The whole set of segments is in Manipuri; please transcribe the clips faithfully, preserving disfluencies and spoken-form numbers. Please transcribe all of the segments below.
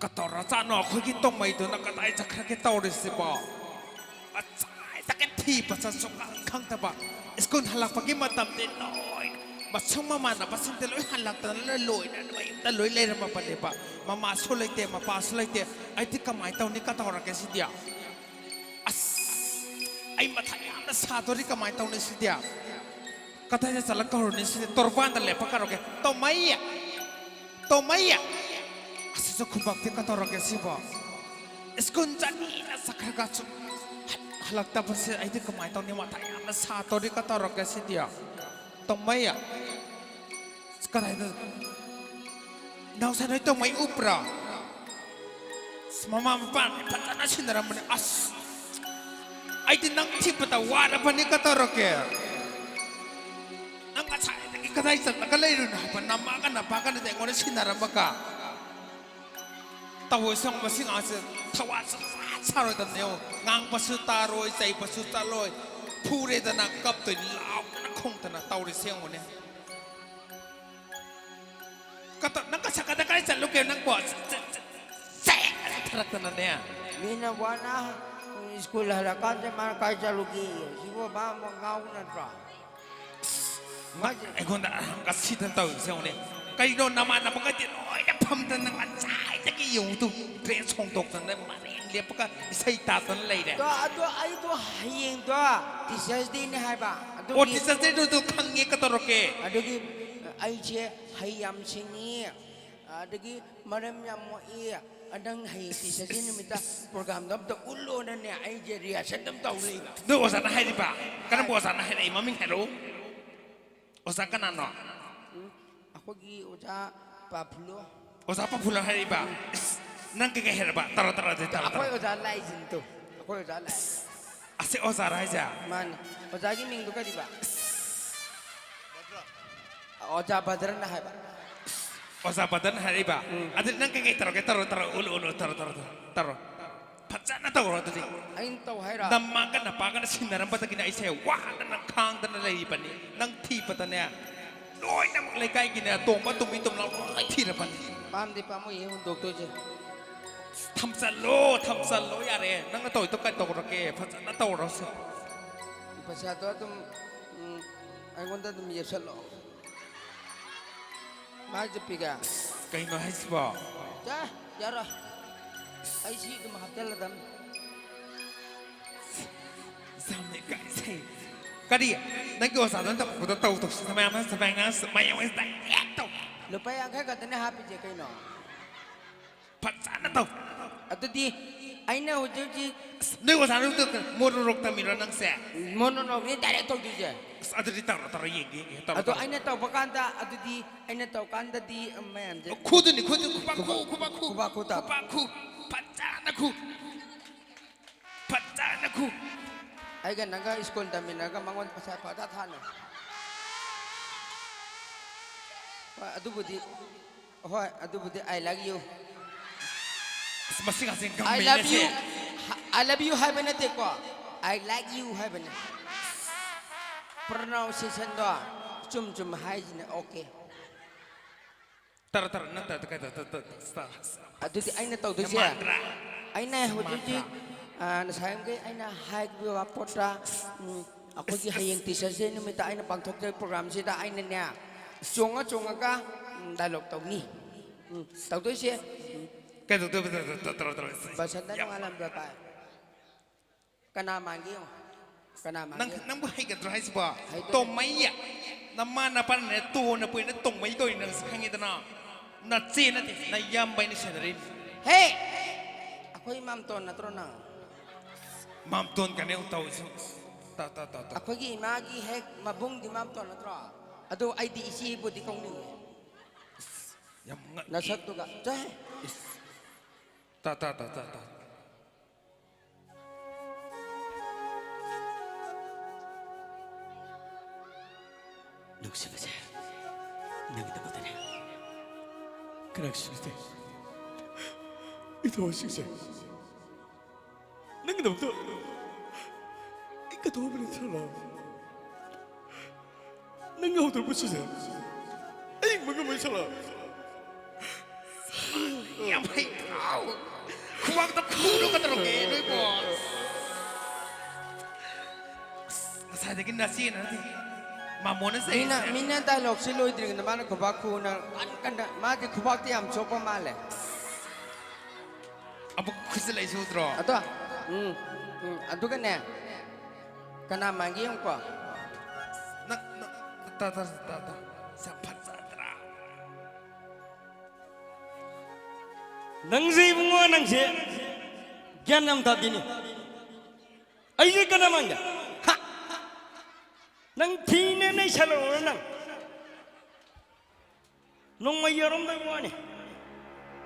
ꯀꯇꯧꯔ ꯆꯥꯠꯅꯣ ꯑꯩꯈꯣꯏꯒꯤ ꯇꯣꯡꯃꯩꯗꯨꯅ ꯀꯗꯥꯏ ꯆꯠꯈ꯭ꯔꯒꯦ ꯇꯧꯔꯤꯁꯤꯕꯣ? ꯉꯁꯥꯏꯗꯒꯤ ꯊꯤꯕꯁꯨ ꯁꯨꯡꯈꯪ ꯈꯪꯗꯕ꯫ ꯁ꯭ꯀꯨꯜ ꯍꯜꯂꯛꯄꯒꯤ ꯃꯇꯝꯗꯤ ꯂꯣꯏ ꯃꯁꯨꯡ ꯃꯃꯥꯟꯅꯕꯁꯤꯡꯗꯤ ꯂꯣꯏ ꯍꯜꯂꯛꯇꯅ ꯂꯣꯏꯅ ꯃꯌꯨꯝꯗ ꯂꯣꯏ ꯂꯩꯔꯝꯃꯕꯅꯦꯕ꯫ ꯃꯃꯥꯁꯨ ꯂꯩꯇꯦ, ꯃꯄꯥꯁꯨ ꯂꯩꯇꯦ꯫ ꯑꯩꯗꯤ ꯀꯃꯥꯏꯅ ꯇꯧꯅꯤ? ꯀꯇꯧꯔꯒꯦ ꯁꯤꯗꯤ? ꯑꯁ, ꯑꯩ ꯃꯊꯥ ꯌꯥꯝꯅ ꯁꯥꯗꯣꯔꯤ꯫ ꯀꯃꯥꯏꯅ ꯇꯧꯅꯤ ꯁꯤꯗꯤ? ꯀꯗꯥꯏꯗ ꯆꯠꯂ ꯀꯧꯔꯨꯅꯤ ꯁꯤꯗꯤ? ꯇꯣꯔꯕꯥꯟꯗ ꯂꯦꯞꯄ ꯀꯧꯔꯒꯦ꯫ "ꯇꯣꯃꯩ! ꯇꯣꯃꯩ!" ꯑꯁꯤꯁꯨ ꯈꯨꯕꯥꯛꯇꯤ ꯀꯇꯧꯔꯒꯦ ꯁꯤꯕꯣ? ꯁ꯭ꯀꯨꯜ ꯆꯠꯅꯤꯅ ꯆꯠꯈ꯭ꯔꯒꯁꯨ ꯍꯜꯂꯛꯇꯕꯁꯦ ꯑꯩꯗꯤ ꯀꯃꯥꯏꯅ ꯇꯧꯅꯤ? ꯃꯊꯥ ꯌꯥꯝꯅ ꯁꯥꯗꯣꯔꯤ꯫ ꯀꯇꯧꯔꯒꯦ ꯁꯤꯗꯤ? "ꯇꯣꯃꯩ!" ꯀꯗꯥꯏꯗ? ꯏꯅꯥꯎꯁꯥ, ꯅꯣꯏ ꯇꯣꯃꯩ ꯎꯕ꯭ꯔꯥ? ꯑꯁ, ꯃꯃꯥ ꯃꯄꯥꯅ ꯐꯖꯅ ꯁꯤꯟꯅꯔꯝꯕꯅꯦ꯫ ꯑꯁ, ꯑꯩꯗꯤ ꯅꯪ ꯊꯤꯕꯗ ꯋꯥꯔꯕꯅꯤ꯫ ꯀꯇꯧꯔꯒꯦ? ꯅꯪ ꯉꯁꯥꯏꯗꯒꯤ ꯀꯗꯥꯏ ꯆꯠꯂꯒ ꯂꯩꯔꯨꯅꯣ ꯍꯥꯏꯕ? ꯅꯃꯥꯒ ꯅꯄꯥꯒꯅꯗꯤ ꯑꯩꯉꯣꯟꯗ ꯁꯤꯟꯅꯔꯝꯃꯒ꯫ ꯇꯧꯔꯤꯁꯦ ꯌꯦꯡꯉꯣ, ꯃꯁꯤ ꯉꯥꯡꯁꯦ ꯊꯋꯥ ꯁꯨꯡꯁꯥ ꯁꯥꯔꯣꯏꯗꯕꯅꯦ ꯌꯦꯡꯉꯣ꯫ ꯉꯥꯡꯕꯁꯨ ꯇꯥꯔꯣꯏ, ꯆꯩꯕꯁꯨ ꯆꯠꯂꯣꯏ, ꯐꯨꯔꯦꯗꯅ ꯀꯞꯇꯣꯏꯅꯤ, ꯂꯥꯎꯗꯅ ꯈꯣꯡꯗꯅ ꯇꯧꯔꯤꯁꯦ ꯌꯦꯡꯉꯨꯅꯦ꯫ ꯀꯇ-, ꯅꯪ ꯀꯁꯥ ꯀꯗꯥꯏ ꯀꯥꯏ ꯆꯠꯂꯨꯒꯦ ꯅꯪꯕꯣ? ꯆ-, ꯆ-, ꯆ-, ꯆꯦ-, ꯊꯔꯛꯇꯅꯅꯦ꯫ ꯃꯤꯅ ꯋꯥꯅ ꯁ꯭ꯀꯨꯜ ꯍꯜꯂꯛꯀꯥꯟꯗ ꯃꯥꯅ ꯀꯥꯏ ꯆꯠꯂꯨꯒꯦ? ꯁꯤꯕꯨ ꯃꯥ ꯑꯃꯨꯛ ꯉꯥꯎꯕ ꯅꯠꯇ꯭ꯔꯣ? ꯃꯥ-, ꯑꯩꯉꯣꯟꯗ ꯉꯁꯤꯗ ꯇꯧꯔꯤꯁꯦ ꯌꯦꯡꯉꯨꯅꯦ꯫ ꯀꯩꯅꯣ ꯅꯃꯥꯟꯅꯕꯒꯗꯤ ꯂꯣꯏꯅ ꯐꯝꯗꯅ ꯉꯁꯥꯏꯗꯒꯤ ꯌꯦꯡꯉꯨ ꯇꯨ, ꯗ꯭ꯔꯦꯁ ꯍꯣꯡꯗꯣꯛꯇꯅ ꯃꯔꯦꯡ ꯂꯦꯞꯄꯒ ꯏꯁꯩ ꯇꯥꯗꯅ ꯂꯩꯔꯦ꯫ ꯑꯗꯣ, ꯑꯗꯣ ꯑꯩꯗꯣ ꯍꯌꯦꯡꯗꯣ Teachers' Day ꯅꯦ ꯍꯥꯏꯕ꯫ ꯑꯣ, ꯑꯗꯨꯒꯤ Teachers' Day ꯗꯨ ꯈꯪꯉꯦ, ꯀꯇꯧꯔꯒꯦ? ꯑꯗꯨꯒꯤ ꯑꯩꯁꯦ ꯍꯩ ꯌꯥꯝ ꯁꯤꯡꯉꯤ, ꯑꯗꯒꯤ ꯃꯔꯝ ꯌꯥꯝ ꯃꯣꯛꯏ꯫ ꯅꯪ ꯍꯌꯦꯡ Teachers' Day ꯅꯨꯃꯤꯠꯇ program ꯗꯣ ꯑꯝꯇ ꯎꯠꯂꯣꯅꯅꯦ, ꯑꯩꯁꯦ rehearsal ꯑꯗꯨꯝ ꯇꯧ ꯂꯩꯕ꯫ ꯅꯣꯏ ꯑꯣꯖꯥꯅ ꯍꯥꯏꯔꯤꯕ? ꯀꯔꯝꯕ ꯑꯣꯖꯥꯅ ꯍꯥꯏꯔꯛꯏ? ꯃꯃꯤꯡ ꯍꯥꯏꯔꯛꯎ꯫ ꯑꯣꯖꯥ ꯀꯅꯥꯅꯣ? ꯎꯝ, ꯑꯩꯈꯣꯏꯒꯤ ꯑꯣꯖꯥ ꯄꯥꯐꯨꯂꯣ꯫ ꯑꯣꯖꯥ ꯄꯥꯐꯨꯂꯣ ꯍꯥꯏꯔꯛꯏꯕ? ꯎꯝ꯫ ꯏꯁ, ꯅꯪ ꯀꯩꯀꯩ ꯍꯩꯔꯕ? ꯇꯧꯔꯣ, ꯇꯧꯔꯣ, ꯑꯗꯨꯗꯤ ꯇꯧꯔꯣ, ꯑꯩꯈꯣꯏ ꯇꯧꯔꯣ꯫ ꯑꯣꯖꯥ ꯂꯥꯛꯏꯁꯤꯅꯤ ꯇꯨ꯫ ꯑꯩꯈꯣꯏ ꯑꯣꯖꯥ ꯂꯥꯛꯑꯦ꯫ ꯑꯁꯤ ꯑꯣꯖꯥꯔꯣ ꯍꯥꯏꯁꯦ? ꯃꯥꯅꯤ꯫ ꯑꯣꯖꯥꯒꯤ ꯃꯤꯡꯗꯣ ꯀꯔꯤꯕ? ꯑꯣꯖꯥ ꯕꯗ꯭ꯔꯅ ꯍꯥꯏꯕ꯫ ꯑꯣꯖꯥ ꯕꯗ꯭ꯔꯅ ꯍꯥꯏꯔꯛꯏꯕ? ꯎꯝ꯫ ꯑꯗꯨꯗꯤ ꯅꯪ ꯀꯩꯀꯩ ꯇꯧꯔꯒꯦ? ꯇꯧꯔꯣ, ꯇꯧꯔꯣ, ꯎꯠꯂꯨ, ꯎꯠꯂꯨ, ꯇꯧꯔꯣ, ꯇꯧꯔꯣ, ꯇꯧꯔꯣ, ꯇꯧꯔꯣ꯫ ꯐꯖꯅ ꯇꯧꯔꯣ ꯑꯗꯨꯗꯤ꯫ ꯑꯩꯅ ꯇꯧ ꯍꯥꯏꯔꯣ? ꯅꯃꯥꯒ ꯅꯄꯥꯒꯅ ꯁꯤꯟꯅꯔꯝꯕꯗꯒꯤꯅꯦ ꯑꯩꯁꯦ ꯋꯥꯗꯅ ꯈꯥꯡꯗꯅ ꯂꯩꯔꯤꯕꯅꯤ꯫ ꯅꯪ ꯊꯤꯕꯗꯅꯦ, ꯂꯣꯏꯅꯃꯛ ꯂꯩꯀꯥꯏꯒꯤꯅꯦ, ꯇꯣꯝꯕ, ꯇꯣꯝꯕꯤ, ꯇꯣꯝꯅꯥꯎ ꯂꯣꯏ ꯊꯤꯔꯕꯅꯤ꯫ ꯄꯥꯝꯗꯤ ꯄꯥꯝꯃꯨꯏꯍꯦ ꯍꯨꯟꯗꯣꯛꯇꯣꯏꯁꯦ꯫ ꯊꯝꯆꯜꯂꯣ, ꯊꯝꯆꯜꯂꯣ, ꯌꯥꯔꯦ꯫ ꯅꯪꯅ ꯇꯧꯔꯤꯗꯣ ꯀꯩ ꯇꯧꯔꯒꯦ? ꯐꯖꯅ ꯇꯧꯔꯁꯦ꯫ ꯄꯩꯁꯥꯗꯣ ꯑꯗꯨꯝ, ꯎꯝ, ꯑꯩꯉꯣꯟꯗ ꯑꯗꯨꯝ ꯌꯦꯞꯁꯜꯂꯣ꯫ ꯃꯥꯏ ꯆꯠꯄꯤꯒꯦ꯫ ꯀꯩꯅꯣ ꯍꯥꯏꯁꯤꯕꯣ? ꯆꯥ, ꯌꯥꯔꯣꯏ꯫ ꯑꯩ ꯁꯤ ꯑꯗꯨꯝ ꯍꯥꯞꯆꯜꯂꯗꯝ꯫ ꯌꯥꯝꯅ ꯏꯀꯥꯏꯖꯩ꯫ ꯀꯔꯤ? ꯅꯪꯒꯤ ꯑꯣꯖꯥꯗꯣ ꯅꯠꯇꯕ ꯇꯧ, ꯇꯧꯁꯤ꯫ ꯃꯌꯥꯝ ꯑꯃ ꯁꯨꯃꯥꯏꯅ, ꯃꯌꯥꯝ ꯑꯃ ꯁꯨꯃꯥꯏꯅ ꯇꯧ꯫ ꯂꯨꯄꯥ ꯌꯥꯡꯈꯩ ꯈꯛꯇꯅꯦ ꯍꯥꯞꯄꯤꯁꯦ ꯀꯩꯅꯣ? ꯐꯖꯅ ꯇꯧ꯫ ꯑꯗꯨꯗꯤ ꯑꯩꯅ ꯍꯧꯖꯤꯛ ꯍꯧꯖꯤꯛ ꯑꯁ, ꯅꯣꯏ ꯑꯣꯖꯥꯅ ꯇꯧ-, ꯃꯣꯅꯣꯔꯣꯛ ꯇꯝꯃꯤꯔꯣ ꯅꯪꯁꯦ? ꯃꯣꯅꯣꯔꯣꯛꯅꯤ ꯗꯥꯏꯔꯦꯛ ꯇꯧꯗꯣꯏꯁꯦ꯫ ꯑꯁ, ꯑꯗꯨꯗꯤ ꯇꯧꯔꯣ, ꯇꯧꯔꯣ, ꯌꯦꯡꯒꯦ, ꯌꯦꯡꯒꯦ, ꯇꯧꯔꯣ, ꯑꯗꯣ ꯇꯧꯔꯣ꯫ ꯑꯩꯅ ꯇꯧꯕ ꯀꯥꯟꯗ, ꯑꯗꯨꯗꯤ ꯑꯩꯅ ꯇꯧ ꯀꯥꯟꯗꯗꯤ ꯃꯌꯥꯝꯁꯦ ꯈꯨꯗꯨꯅꯤ, ꯈꯨꯗꯨ, ꯈꯨꯕꯥꯛ ꯈꯨ, ꯈꯨꯕꯥꯛ ꯈꯨ, ꯈꯨꯕꯥꯛ ꯈꯨ ꯇꯥꯕ꯫ ꯈꯨꯕꯥꯛ ꯈꯨ, ꯐꯖꯅ ꯈꯨ, ꯐꯖꯅ ꯈꯨ꯫ ꯑꯩꯒ ꯅꯪꯒ ꯁ꯭ꯀꯨꯜ ꯇꯝꯃꯤꯟꯅꯔꯒ ꯃꯉꯣꯟꯗ ꯄꯩꯁꯥ ꯄꯪꯊꯥ ꯊꯥꯅ꯫ ꯍꯣꯏ, ꯑꯗꯨꯕꯨꯗꯤ, ꯍꯣꯏ, ꯑꯗꯨꯕꯨꯗꯤ I like you꯫ ꯑꯁ, ꯃꯁꯤ ꯉꯁꯤ I love ꯒꯝꯃꯩꯅꯁꯦ꯫ You꯫ I love you ꯍꯥꯏꯕ ꯅꯠꯇꯦꯀꯣ, I like you ꯍꯥꯏꯕꯅꯦ꯫ Pronunciationꯗꯣ ꯆꯨꯝ ꯆꯨꯝ ꯍꯥꯏꯁꯤꯅꯦ꯫ Okay꯫ ꯇꯔ ꯇꯔ ꯅꯠꯇ ꯀꯩ ꯇ- ꯇ- ꯇ- ꯇ- ꯑꯗꯨꯗꯤ ꯑꯩꯅ ꯇꯧꯗꯣꯏꯁꯦ, ꯃꯥꯟꯗ꯭ꯔꯥ? ꯑꯩꯅ ꯍꯧꯖꯤꯛ ꯍꯧꯖꯤꯛ, ꯑ, ꯉꯁꯥꯏ ꯑꯃꯒꯤ ꯑꯩꯅ ꯍꯥꯏꯈꯤꯕ ꯄꯣꯠꯇ, ꯎꯝ, ꯑꯩꯈꯣꯏꯒꯤ ꯍꯌꯦꯡ Teachers' Day ꯅꯨꯃꯤꯠꯇ ꯑꯩꯅ ꯄꯥꯡꯊꯣꯛꯆꯔꯤꯕ programꯁꯤꯗ ꯑꯩꯅꯅꯦ ꯆꯣꯡꯉ ꯆꯣꯡꯉꯒ, ꯎꯝ, dialogue ꯇꯧꯅꯤ꯫ ꯎꯝ, ꯇꯧꯗꯣꯏꯁꯦ, ꯎꯝ, ꯀꯩ ꯇꯧ- ꯇꯧ- ꯇꯧ- ꯇꯧ- ꯇꯧ- ꯇꯧ- ꯇꯧ- ꯕꯁꯟꯇ ꯌꯥꯝ- ꯅꯣꯡꯉꯥꯜꯂꯝꯗ ꯄꯥꯏ꯫ ꯀꯅꯥ ꯃꯥꯟꯒꯦ ꯌꯦꯡꯉꯣ꯫ ꯀꯅꯥ ꯅꯪ ꯃꯥꯟꯒꯦ? ꯅꯪꯕꯨ ꯍꯩꯒꯗ꯭ꯔꯣ ꯍꯥꯏꯁꯤꯕꯣ? ꯍꯩꯇꯦ꯫ ꯇꯣꯝꯃꯩ꯫ ꯅꯃꯥ ꯅꯄꯥꯅꯅꯦ ꯇꯣꯟꯅ ꯄꯣꯏꯅ ꯇꯣꯡꯃꯩ ꯀꯧꯔꯤ ꯅꯪꯁꯦ ꯈꯪꯉꯤꯗꯅ꯫ ꯅꯆꯦ ꯅꯠꯇꯦ, ꯅꯌꯥꯝꯕ ꯑꯩꯅ ꯁꯦꯟꯅꯔꯤꯅꯤ꯫ ꯍꯦ! ꯑꯩꯈꯣꯏ ꯏꯃꯥꯝꯇꯣꯟ ꯅꯠꯇ꯭ꯔꯣ ꯅꯪ? ꯃꯥꯝꯇꯣꯟ ꯀꯥꯏꯅ ꯑꯃꯨꯛ ꯇꯧꯔꯤꯁꯤ꯫ ꯇ- ꯇ- ꯇ- ꯇ- ꯑꯩꯈꯣꯏꯒꯤ ꯏꯃꯥꯒꯤ ꯍꯦꯛ ꯃꯕꯨꯡꯗꯤ ꯏꯃꯥꯝꯇꯣꯟ ꯅꯠꯇ꯭ꯔꯣ? ꯑꯗꯣ ꯑꯩꯗꯤ ꯏꯆꯦꯕꯨꯗꯤ ꯀꯧꯅꯤꯡꯉꯦ꯫ ꯌꯥꯝ ꯉꯛꯏ꯫ ꯅꯁꯛꯇꯨꯒ꯫ ꯆꯠꯂꯣꯍꯦ꯫ ꯏꯁ꯫ ꯇ- ꯇ- ꯇ- ꯇ- ꯇ- ꯅꯨꯡꯁꯤꯕꯁꯦ, ꯅꯪꯒꯤꯗꯃꯛꯇꯅꯦ꯫ ꯀꯅꯥꯒꯤꯁꯨ ꯅꯠꯇꯦ꯫ ꯏꯊꯣꯏꯁꯤꯡꯁꯦ, ꯅꯪꯒꯤꯗꯃꯛꯇ ꯑꯩ ꯀꯠꯊꯣꯛꯑꯕꯅꯤ ꯁꯔꯂꯥ꯫ ꯅꯪ ꯌꯥꯎꯗ꯭ꯔꯕ ꯄꯨꯟꯁꯤꯁꯦ ꯑꯩ ꯍꯤꯡꯕ ꯉꯝꯃꯣꯏ ꯁꯔꯂꯥ꯫ ꯌꯥꯝ ꯍꯩ꯫ ꯑꯥꯎ! ꯈꯨꯕꯥꯛꯇ ꯈꯨꯔꯒ ꯇꯧꯔꯛꯀꯦ ꯅꯣꯏꯕꯣ꯫ ꯑꯁ, ꯉꯁꯥꯏꯗꯒꯤ ꯅꯆꯦꯅ ꯅꯠꯇꯦ, ꯃꯥꯃꯣꯅ ꯆꯩ꯫ ꯃꯤꯅ, ꯃꯤꯅ ꯗꯥꯏꯂꯣꯛꯁꯤ ꯂꯣꯏꯗ꯭ꯔꯤꯉꯩꯗ ꯃꯥꯅ ꯈꯨꯕꯥꯛ ꯈꯨꯅ ꯀꯟ ꯀꯟꯅ, ꯃꯥꯗꯤ ꯈꯨꯕꯥꯛꯇꯤ ꯌꯥꯝ ꯆꯣꯞꯄ ꯃꯥꯜꯂꯦ꯫ ꯑꯃꯨꯛ ꯈꯨꯠꯁꯤꯜꯂꯛꯏꯁꯤ ꯎꯗ꯭ꯔꯣ? ꯑꯗꯣ, ꯎꯝ, ꯎꯝ, ꯑꯗꯨꯒꯅꯦ, ꯀꯅꯥ ꯃꯥꯟꯒꯦ ꯌꯦꯡꯉꯨꯀꯣ꯫ ꯅꯪ, ꯅꯪ, ꯇꯥ, ꯇꯥ, ꯇꯥ, ꯇꯥ꯫ ꯁꯛ ꯐꯖꯗ꯭ꯔꯥ? ꯅꯪꯁꯦ ꯏꯕꯨꯡꯉꯣ, ꯅꯪꯁꯦ ꯒ꯭ꯌꯥꯟ ꯌꯥꯝ ꯇꯥꯗꯦꯅꯦ꯫ ꯑꯩꯁꯦ ꯀꯅꯥ ꯃꯥꯟꯒꯦ? ꯍꯥ? ꯅꯪ ꯊꯤꯅ ꯅꯩꯁꯜꯂꯛꯑꯣꯔ ꯅꯪ? ꯅꯣꯡꯃꯩ ꯌꯥꯎꯔꯝꯗꯣꯏ ꯋꯥꯅꯤ꯫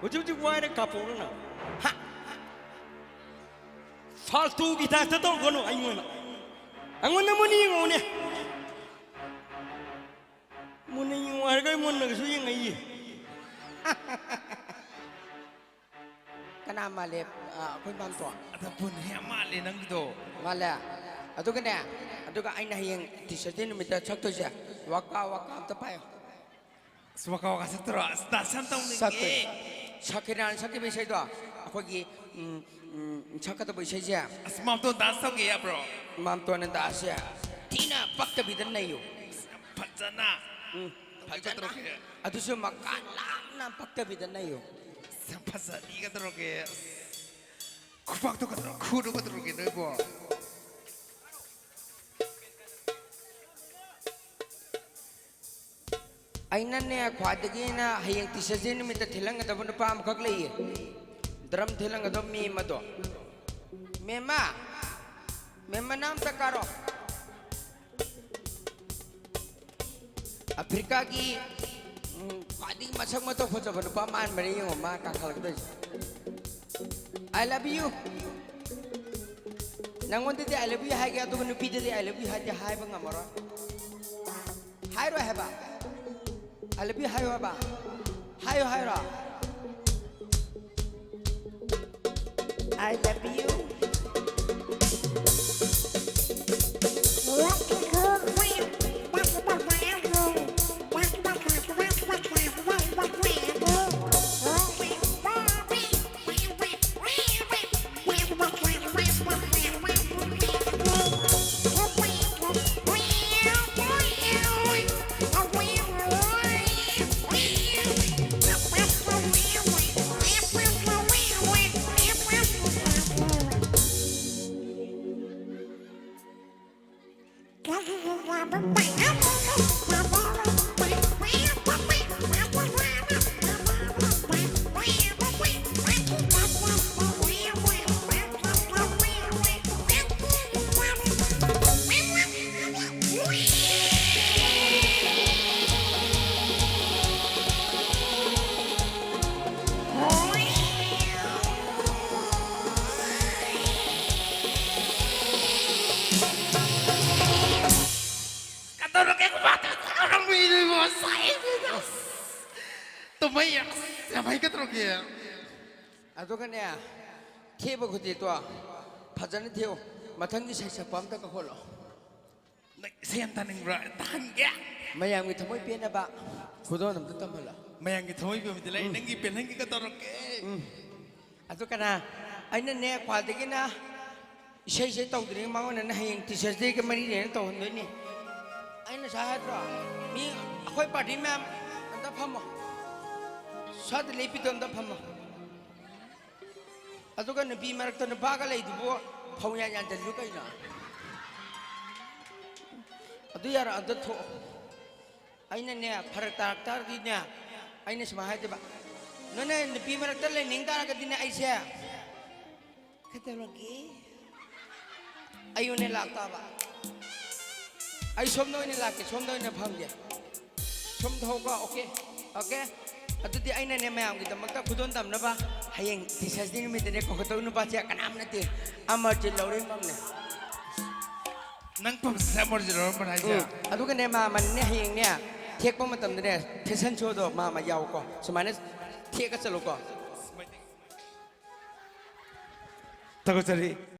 ꯍꯧꯖꯤꯛ ꯍꯧꯖꯤꯛ ꯋꯥꯏꯔ ꯀꯥꯞꯄꯛꯎꯔ ꯅꯪ? ꯍꯥ? ꯐꯥꯜꯇꯨꯒꯤ ꯇꯥꯏꯞꯇ ꯇꯧꯒꯅꯨ ꯑꯩꯉꯣꯟꯗ꯫ ꯑꯩꯉꯣꯟꯗ ꯃꯨꯟꯅ ꯌꯦꯡꯉꯛꯎꯅꯦ꯫ ꯃꯨꯟꯅ ꯌꯦꯡꯉꯨ ꯍꯥꯏꯔꯒ ꯑꯩ ꯃꯨꯟꯅꯒꯁꯨ ꯌꯦꯡꯉꯛꯏ꯫ ꯀꯅꯥ ꯃꯥꯜꯂꯦ? ꯑ, ꯑꯩꯈꯣꯏ ꯃꯥꯝꯇꯣꯟ꯫ ꯑꯗ ꯄꯨꯟ ꯍꯦꯛ ꯃꯥꯜꯂꯦ ꯅꯪꯒꯤꯗꯣ꯫ ꯃꯥꯜꯂꯦ? ꯑꯗꯨꯒꯅꯦ, ꯑꯗꯨꯒ ꯑꯩꯅ ꯍꯌꯦꯡ ꯇꯤꯆꯔꯁ ꯗꯦ ꯅꯨꯃꯤꯠꯇ ꯁꯛꯇꯣꯏꯁꯦ, ꯋꯥꯀꯥ ꯋꯥꯀꯥ ꯑꯝꯇ ꯄꯥꯏꯌꯣ꯫ ꯑꯁ, ꯋꯥꯀꯥ ꯋꯥꯀꯥ ꯁꯛꯇꯣꯏꯔꯣ? ꯑꯁ, ꯗꯥꯟꯁ ꯌꯥꯝ ꯇꯧꯅꯤꯡꯉꯦ꯫ ꯁꯛꯇꯣꯏꯅꯦ꯫ ꯁꯀꯤꯔꯥꯅ ꯁꯛꯈꯤꯕ ꯏꯁꯩꯗꯣ, ꯑꯩꯈꯣꯏꯒꯤ, ꯎꯝ, ꯎꯝ, ꯁꯛꯀꯗꯧꯕ ꯏꯁꯩꯁꯦ꯫ ꯑꯁ, ꯃꯥꯝꯇꯣꯟ ꯗꯥꯟꯁ ꯇꯧꯒꯦ ꯌꯥꯕ꯭ꯔꯣ? ꯃꯥꯝꯇꯣꯟꯅ ꯗꯥꯟꯁꯁꯦ ꯊꯤꯅ ꯄꯛꯇꯕꯤꯗ ꯅꯩꯌꯨ꯫ ꯐꯖꯅ꯫ ꯎꯝ, ꯐꯖꯅ꯫ ꯇꯧꯒꯦ꯫ ꯑꯗꯨꯁꯨ ꯃꯀꯥ ꯂꯥꯝꯅ ꯄꯛꯇꯕꯤꯗ ꯅꯩꯌꯨ꯫ ꯌꯥꯝ ꯐꯖꯅꯤꯒ ꯇꯧꯔꯒꯦ꯫ ꯈꯨꯕꯥꯛꯇꯣ ꯈꯛꯇ ꯈꯨꯔꯒ ꯇꯧꯔꯒꯦ ꯅꯣꯏꯕꯣ꯫ ꯑꯩꯅꯅꯦ, ꯈ꯭ꯋꯥꯏꯗꯒꯤ ꯑꯩꯅ ꯍꯌꯦꯡ ꯇꯤꯆꯔꯁ ꯗꯦ ꯅꯨꯃꯤꯠꯇ ꯊꯤꯜꯍꯟꯒꯗꯕ ꯅꯨꯄꯥ ꯑꯃꯈꯛ ꯂꯩꯌꯦ꯫ ꯗ꯭ꯔꯝ ꯊꯤꯜꯍꯟꯒꯗꯕ ꯃꯤ ꯑꯃꯗꯣ꯫ ꯃꯦꯝꯃ! ꯃꯦꯝꯃ, ꯅꯪ ꯑꯝꯇ ꯀꯥꯔꯣ꯫ ꯑꯐ꯭ꯔꯤꯀꯥꯒꯤ, ꯎꯝ, ꯈ꯭ꯋꯥꯏꯗꯒꯤ ꯃꯁꯛ ꯃꯇꯧ ꯐꯖꯕ ꯅꯨꯄꯥ ꯃꯥꯟꯕꯅꯦ, ꯌꯦꯡꯉꯣ, ꯃꯥ ꯀꯥꯈꯠꯂꯛꯇꯣꯏꯁꯦ꯫ I love you꯫ ꯅꯪꯉꯣꯟꯗꯗꯤ I love you ꯍꯥꯏꯒꯦ, ꯑꯗꯨꯒ ꯅꯨꯄꯤꯗꯗꯤ I love you ꯍꯥꯏꯗꯤ ꯍꯥꯏꯕ ꯉꯝꯃꯔꯣꯏ꯫ ꯍꯥꯏꯔꯣꯏ ꯍꯥꯏꯕ꯫ I love you ꯍꯥꯏꯌꯣ ꯍꯥꯏꯕ꯫ ꯍꯥꯏꯌꯣ ꯍꯥꯏꯔꯣ꯫ I love you. ꯌꯥꯝ ꯍꯩꯒꯗꯧꯔꯒꯦ꯫ ꯑꯗꯨꯒꯅꯦ, ꯊꯦꯛꯄ ꯈꯨꯗꯤꯠꯇꯣ ꯐꯖꯅ ꯊꯦꯛꯎ꯫ ꯃꯊꯪꯒꯤ ꯁꯩꯁꯛꯄ ꯑꯝꯇ ꯀꯧꯈꯠꯂꯣ꯫ ꯅꯪ ꯏꯁꯩ ꯌꯥꯝ ꯇꯥꯅꯤꯡꯕ꯭ꯔꯥ? ꯇꯥꯍꯟꯒꯦ꯫ ꯃꯌꯥꯝꯒꯤ ꯊꯃꯣꯏ ꯄꯦꯟꯅꯕ ꯈꯨꯗꯣꯜ ꯑꯝꯇ ꯇꯝꯍꯜꯂꯣ꯫ ꯃꯌꯥꯝꯒꯤ ꯊꯃꯣꯏ ꯄꯦꯟꯕꯗꯤ ꯂꯩ, ꯅꯪꯒꯤ ꯄꯦꯟꯍꯟꯒꯦ ꯀꯩꯗꯧꯔꯒꯦ? ꯑꯗꯨ ꯀꯅꯥ? ꯑꯩꯅꯅꯦ, ꯈ꯭ꯋꯥꯏꯗꯒꯤꯅ ꯏꯁꯩꯁꯦ ꯇꯧꯗ꯭ꯔꯤꯉꯩ ꯃꯉꯣꯟꯗꯅ ꯍꯌꯦꯡ Teachers Dayꯒ ꯃꯔꯤ ꯂꯩꯅꯅ ꯇꯧꯍꯟꯗꯣꯏꯅꯤ꯫ ꯑꯩꯅ ꯉꯁꯥꯏ ꯍꯥꯏꯗ꯭ꯔꯣ? ꯃꯤ ꯑꯩꯈꯣꯏ party ꯃꯌꯥꯝ ꯑꯝꯇ ꯐꯝꯃꯣ꯫ ꯁ꯭ꯋꯥꯏꯗ ꯂꯦꯞꯄꯤꯗꯣ ꯑꯝꯇ ꯐꯝꯃꯣ꯫ ꯑꯗꯨꯒ ꯅꯨꯄꯤ ꯃꯔꯛꯇ ꯅꯨꯄꯥꯒ ꯂꯩꯗꯨꯕꯨ ꯐꯧ ꯌꯥꯟ ꯌꯥꯟꯖꯜꯂꯨ ꯀꯩꯅꯣ? ꯑꯗꯨ ꯌꯥꯔꯣ, ꯑꯝꯇ ꯊꯣꯛꯑꯣ꯫ ꯑꯩꯅꯅꯦ, ꯐꯔꯛ ꯇꯥꯔꯛ ꯇꯥꯔꯗꯤꯅꯦ, ꯑꯩꯅ ꯁꯨꯃꯥꯏꯅ ꯍꯥꯏꯗꯣꯏꯕ, "ꯅꯣꯏꯅ ꯅꯨꯄꯤ ꯃꯔꯛꯇ ꯂꯩꯅꯤꯡ ꯇꯥꯔꯒꯗꯤꯅꯦ, ꯑꯩꯁꯦ ꯀꯩꯗꯧꯔꯒꯦ? ꯑꯩ ꯑꯣꯏꯅ ꯂꯥꯛꯇꯥꯕ꯫ ꯑꯩ ꯁꯣꯝꯗ ꯑꯣꯏꯅ ꯂꯥꯛꯀꯦ, ꯁꯣꯝꯗ ꯑꯣꯏꯅ ꯐꯝꯒꯦ꯫ ꯁꯣꯝꯗ ꯍꯧꯀꯣ, okay, okay꯫ ꯑꯗꯨꯗꯤ ꯑꯩꯅꯅꯦ, ꯃꯌꯥꯝꯒꯤꯗꯃꯛꯇ ꯈꯨꯗꯣꯜ ꯇꯝꯅꯕ ꯍꯌꯦꯡ Teachers Day ꯅꯨꯃꯤꯠꯇꯅꯦ ꯀꯧꯈꯠꯇꯧ ꯅꯨꯄꯥꯁꯦ ꯀꯅꯥꯝ ꯅꯠꯇꯦ, ꯑꯃꯔꯖꯤꯠ ꯂꯧꯔꯦꯝꯕꯝꯅꯦ꯫" ꯅꯪ ꯄꯥꯝꯖꯁꯦ ꯑꯃꯔꯖꯤꯠ ꯂꯧꯔꯦꯝꯕꯝ ꯍꯥꯏꯁꯦ꯫ ꯎꯝ꯫ ꯑꯗꯨꯒꯅꯦ, ꯃꯥꯃꯅꯅꯦ, ꯍꯌꯦꯡꯅꯦ ꯊꯦꯛꯄ ꯃꯇꯝꯗꯅꯦ, fashion showꯗꯣ ꯃꯥꯃ ꯌꯥꯎꯀꯣ, ꯁꯨꯃꯥꯏꯅ ꯊꯦꯛꯑ ꯆꯠꯂꯨꯀꯣ꯫ ꯊꯥꯒꯠꯆꯔꯤ꯫